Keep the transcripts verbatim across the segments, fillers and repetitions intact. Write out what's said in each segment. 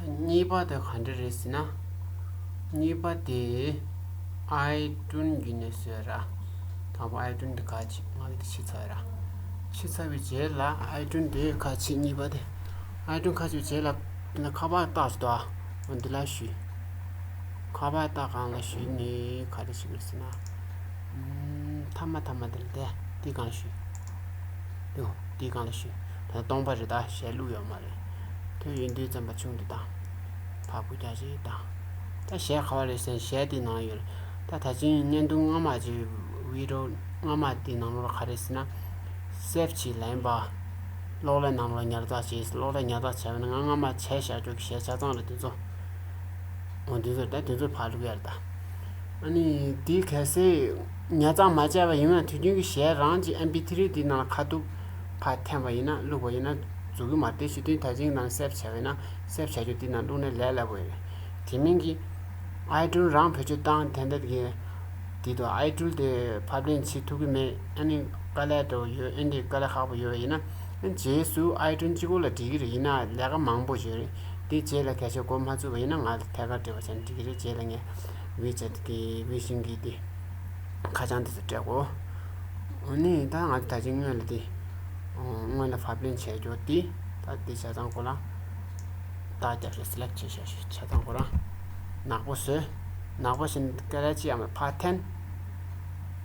གཉིས་པ་དེ་ག་འདྲ་རེད་ཟེར་ན། གཉིས་པ་དེ་ཨའི་ཊུན་བརྒྱུད་ནས་བཟོས་ར། དང་པོ་ཨའི་ཊུན་དེ་ཁ་ཕྱེ། ང་གི་དེ་ཕྱེ་ཚར་ར། ཕྱེ་ཚར་བའི་རྗེས་ལ་ཨའི་ཊུན་དེ་ཁ་ཕྱེ། གཉིས་པ་དེ་ཨའི་ཊུན་ཁ་ཕྱེ་བའི་རྗེས་ལ་ཁ་པར་བཏགས་སོ། འོ་འདི་ལ་གཞུས། ཁ་པར་བཏགས་སྒང་ལ་གཞུས་ནས་ག་རེ་བྱེད་དགོས་ཟེར་ན། ཨུམ། མཐའ་མ་མཐའ་མ་དེ་ལ་དེ་དེའི་སྒང་ལ་གཞུས། དེ་དེའི་སྒང་ལ་གཞུས། ད་སྟོང་པ་རེད། ད་གཞས་བླུགས་ཡོད་མ་རེད། དེ་ཡིན་དུས་ཙམ་པ་ཆུང་དུ་བཏང་། ཕར་འགུལ་རྒྱག་ཅིག་བཏང་། ད་གཞས་ག་བ་རེད་ཟེར་ན་གཞས་དེ་ནང་ཡོད་རེད། ད་ད་ཅིང་བརྙན་ཐུང་སྔ་མ་ཅིག་བི་ཌི་ཡོ་སྔ་མ་དེ་ནང་ལོགས་ལ་ག་རེ་ཟེར་ན། སེབ་བྱས་ལེན་པ། གློག་ཀླད་ནང་ལོགས་ཉར་ཚགས་བྱས། གློག་ཀླད་ཉར་ཚགས་བྱས་པ་ན་ང་སྔ་མ་བྱས་བཞག་ཆོག་གི་གཞས་ཆ་ཚང་རེད་དེ་ཚོ། འོ་དེ་ཚོ་ད་དེ་ཚོ་ཕར་བླུགས་ཡ་རེད་ད། ཨ་ནི་དེ་གལ་སྲིད་ཉར་ཚགས་མ་བྱས་པ་ཡིན་ན་དུས་རྒྱུན་གྱི་གཞས་རང་གི་ཨེམ་པི་ཐི་རི་དེ་ནང་ལ་ཁ་ཐུག་ཕར་འཐེན་པ་ཡིན་ན་བླུགས་པ་ཡིན་ན་འཛུགས་ཀྱི་མ་རེད། དེ་བྱེད་དུས་ད་ཅིང་ནང་སེབ་བྱས་པ་ཡིན་ན་སེབ་བྱ་རྒྱུ་དེ་ནང་བླུགས་ན་ལས་སླ་པོ་ཡོད་རེད། དེ་མིན་གྱི་ཨའི་ཊུན་རང་བེད་སྤྱོད་བཏང་དེ་འདྲ་གི་དེ་དང་ཨའི་ཊུན་དེ་ཕབ་ལེན་བྱེད་ཐུབ་ཀྱི་མེད། ཨ་ནི་དཀའ་ལས་འདྲ་བོ་ཡོད། ཨ་ནི་དཀའ་ལས་ཁག་པོ་ཡོད་པ་ཡིན་ན། རྗེས་སུ་ཨའི་ཊུན་གཅིག་པོ་ལ་འགྲིག་གི་རེད། ཡིན་ན་ལས་ཀ་མང་པོ་ཡོད་རེད། དེ་རྗེས་ལ་གལ་སྲིད་འགོ་མ་བཙུགས་པ་ཡིན་ན་ང་ལ་ཐད་ཀར་འབྲེལ་བ་བྱས་ན་འགྲིག་གི་རེད། རྗེས་ལ་ངས་ཝེ་ཅེ་ཊི་གི་ཝེ་ཤིང་གི་དེ་ཁ་བྱང་དེ་ཚོ་སྤྲད་གོ། འོ་ནི་ད་ང་ད་ཅིང་སྔོན་ལ་དེ་སྔོན་ལ་ཕབ་ལེན་བྱས་རྒྱུ་དེ་ད་དེ་ཆ་ཚང་ཁོ་ལ་རྟགས་རྒྱབ་ཤིག་སི་ལེག་བྱས་བཞག་ཤིག་ཆ་ཚང་ཁོ་རང་ནག་པོ་བཟོས། ནག་པོ་བྱས་ནས་སྐད་ཆ་ཅི་ཡང་མེད། ཕར་འཐེན།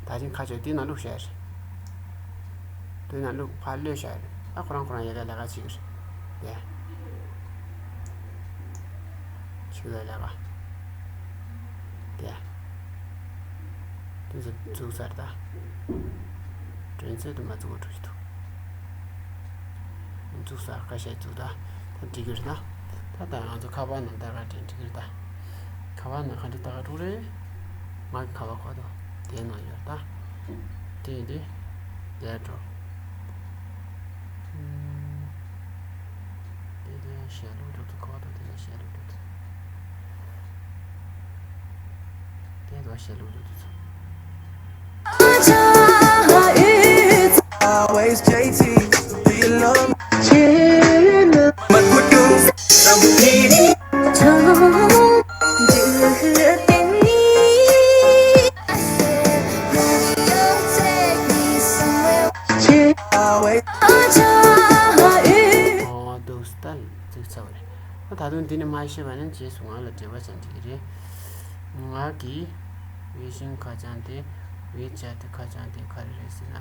ད་ཅིང་ཁ་ཕྱེ་དེ་ནང་བླུགས་བཞག་རེད། དེ་ནང་བླུགས། ཕར་གློད་བཞག་རེད། ཨ་ཁོ་རང་ཁོ་རང་ཡ་ག་ལས་ཀ་བྱེད་ཀྱི་རེད། དེ་ཕྱི་ལ་ལས་ཀ་དེ་དེ་ཚོ་འཛུགས་ཚར། ད་དྲན་ཚོད་དུ་མ་འཛུགས་པ་འགྲོ་གི་འདུག་འཛུགས་ས་ཁ་ཤས་འཛུགས། ད་ད་འགྲིག་གི་རེད། ད་ད་ད་ང་ཚོ་ཁ་པར་ནང་ལྟ་ག་དྲན་འགྲིག་གི་རེད། ད་ཁ་པར་ནང་ག་འདྲ་ལྟ་ག་འགྲོ་རེད། ང་གི་ཁ་པར་ཁོ་ཐོ་དེའི་ནང་ཡོད་ད། དེ་ཡིན་དུས་དེ་འགྲོ། དེ་དེ་ཞལ་ལུང་འགྲོ་ཐུབ། ཁ་པར་ཐོ་དེ་ལ་ཞལ་ལུང་འགྲོ་ཐུབ། དེ་ལ་ཞལ་ལུང་འགྲོ་ཐུབ། Always J T, do you love me? ཨོ་འདུག་སེ་ད་ཚིག་ཚར་བ་རེད། ད་ད་དུང་འདི་ནས་མ་ཤེས་པ་ན་རྗེས་སུ་ང་ལ་འབྲེལ་བ་བྱ་འགྲིག་གི་རེད། ང་གི་ཝེ་ཤིང་ཁ་བྱང་དེ་ཝེ་ཅེ་ཊི་ཁ་བྱང་དེ་ག་རེ་རེད་ཟེར་ན།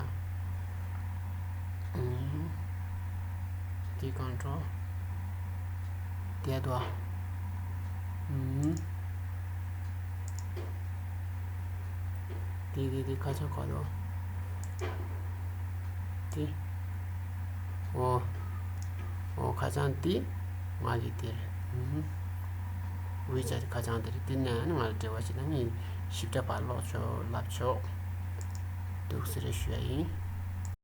ཨུམ། འདི་གང་འགྲོ། བསྡད་དོ། ཨུམ། འདི་འདི་འདི་ཁ་བྱང་ག་རེ་འདུག་འདི། འོ། འོ་ཁ་བྱང་འདི་ང་གི་འདི་རེད། ཨུམ། ཝེ་ཅེ་ཊི་ཁ་བྱང་འདི་རེད། འདི་ནས་ང་ལ་འབྲེལ་བ་བྱེད་ན་ངས་ཞིབ་ཕྲ་ཕར་ཀློག་ཆོག་ལབ་ཆོག་འདུག་སེ་རེད་ཞུ་ཡ་ཡིན།